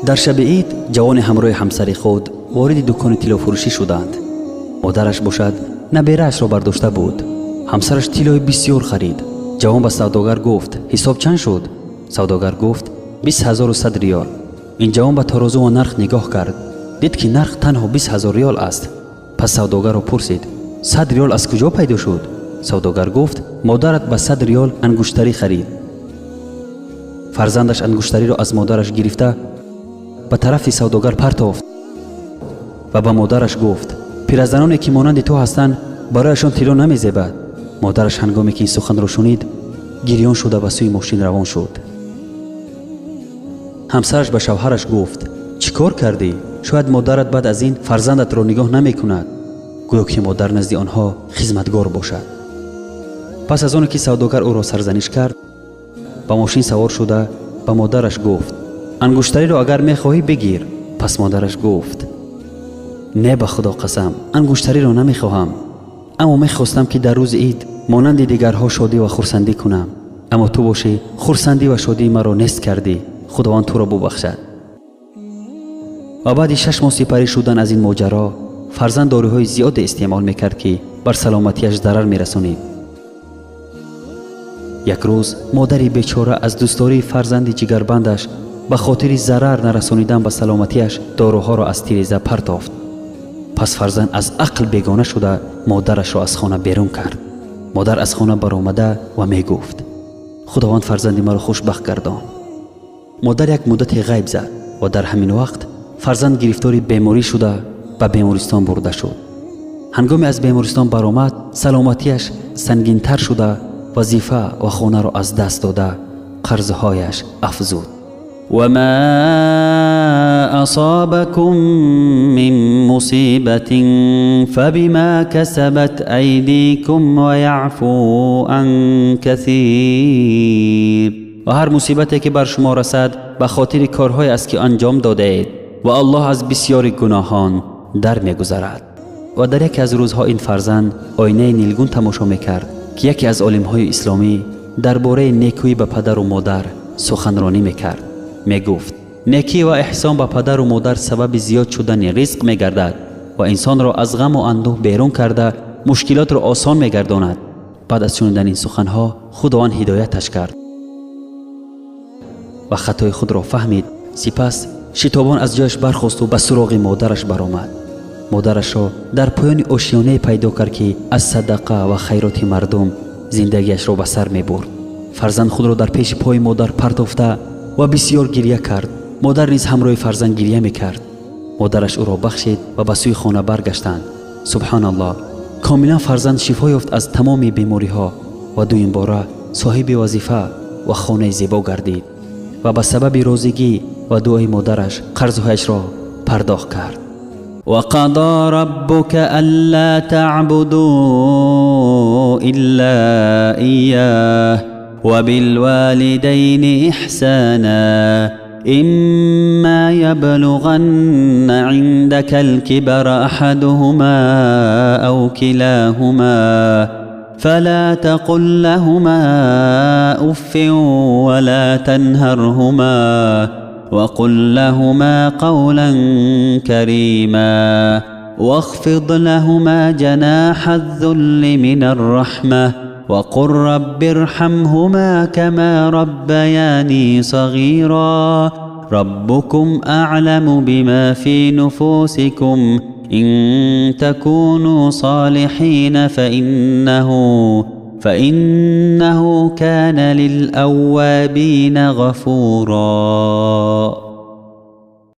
Дар шаби ид ҷавони ҳамроҳи ҳамсари худ вориди дукони тиллофурӯшӣ шуданд. Модараш бошад набераашро бардошта буд. Ҳамсараш тиллои бисёр харид. Ҷавон ба савдогар гуфт: ҳисоб чанд шуд? Савдогар гуфт: 20 100 риёл. Ин ҷавон ба тарозу ва нарх нигоҳ кард. Дид, ки нарх танҳо 20 000 риёл аст. Пас савдогарро пурсид: 100 риёл аз куҷо пайдо шуд? Савдогар гуфт: модарат ба 100 риёл ангуштарӣ харид. Фарзандаш ангуштариро аз модараш гирифта ба тарафи савдогар партофт ва ба модараш гуфт: пиразаноне, ки монанди ту ҳастанд, барояшон тилло намезебад. Модараш ҳангоме ки ин суханро шунид, гирён шуда ба сӯи мошин равон шуд. Ҳамсараш ба шавҳараш гуфт: чӣ кор кардӣ? Шояд модарат баъд аз ин фарзандатро нигоҳ намекунад. Гӯё ки модар назди онҳо хизматгор бошад. Пас аз оне ки савдогар ӯро сарзаниш кард, ба мошин савор шуда ба модараш гуфт: ангуштариро агар мехоҳӣ, бигир. Пас модараш гуфт: не, ба Худо қасам, ангуштариро намехоҳам, аммо мехостам, ки дар рӯзи ид монанди дигарҳо шодӣ ва хурсандӣ кунам, аммо ту бошӣ, хурсандӣ ва шодии маро нест кардӣ. Худованд туро бубахшад. Ва баъди 6 моҳ сипарӣ шудан аз ин моҷаро, фарзанд доруҳои зиёде истеъмол мекард, ки бар саломатиаш зарар мерасонид. Як рӯз модари бечора аз дӯстдории фарзанди ҷигарбандаш ба хотири зарар нарасонидан ба саломатиаш доруҳоро аз тиреза партофт. Пас фарзанд аз ақл бегона шуда модарашро аз хона берун кард. Модар аз хона баромада ва мегуфт: Худованд фарзанди маро хушбахт гардон. Модар як муддате ғайб зад ва дар ҳамин вақт фарзанд гирифтори беморӣ шуда ба бемористон бурда шуд. Ҳангоме аз бемористон баромад, саломатиаш сангинтар шуда, вазифа ва хонаро аз даст дода, қарзҳояш афзуд. وما أصابكم من مصيبة فبما كسبت أيديكم ويعفو عن كثير. Ва ҳар мусибате, ки бар шумо расад, ба хотири корҳое аст, ки анҷом додаед, ва Аллоҳ аз бисёри гуноҳон дар мегузарад. Ва дар яке аз рӯзҳо ин фарзанд оинаи нилгун тамошо мекард, ки яке аз олимҳои исломӣ дар бораи некӯӣ ба падару модар суханронӣ мекард. Мегуфт: некӣ ва эҳсон ба падару модар сабаби зиёд шудани ризқ мегардад ва инсонро аз ғаму андӯҳ берун карда, мушкилотро осон мегардонад. Баъд аз шунидани ин суханҳо Худованд ҳидояташ кард ва хатои худро фаҳмид. Сипас шитобон аз ҷояш бархосту ба суроғи модараш баромад. Модарашро дар поёни ошёнае пайдо кард, ки аз садақа ва хайроти мардум зиндагиашро ба сар мебурд. Фарзанд худро дар пеши пои модар партофта ва бисьёр гирья кард. Модар низ ҳамроҳи фарзанд гирья мекард. Модараш ӯро бахшид ва ба сӯи хона баргаштанд. Субҳаналлоҳ, комилан фарзанд шифо ёфт аз тамоми бемориҳо ва дуюмбора соҳиби вазифа ва хонаи зебо гардид ва ба сабаби розигӣ ва дуои модараш қарзҳояшро пардохт кард. وقضى ربك ألا تعبدوا إلا إياه وبالوالدين إحسانا، إما يبلغن عندك الكبر أحدهما أو كلاهما فلا تقل لهما أف ولا تنهرهما وقل لهما قولا كريما، واخفض لهما جناح الذل من الرحمة، وقل رب ارحمهما كما ربياني صغيرا. ربكم أعلم بما في نفوسكم، إن تكونوا صالحين فإنه كان للأوابين غفورا.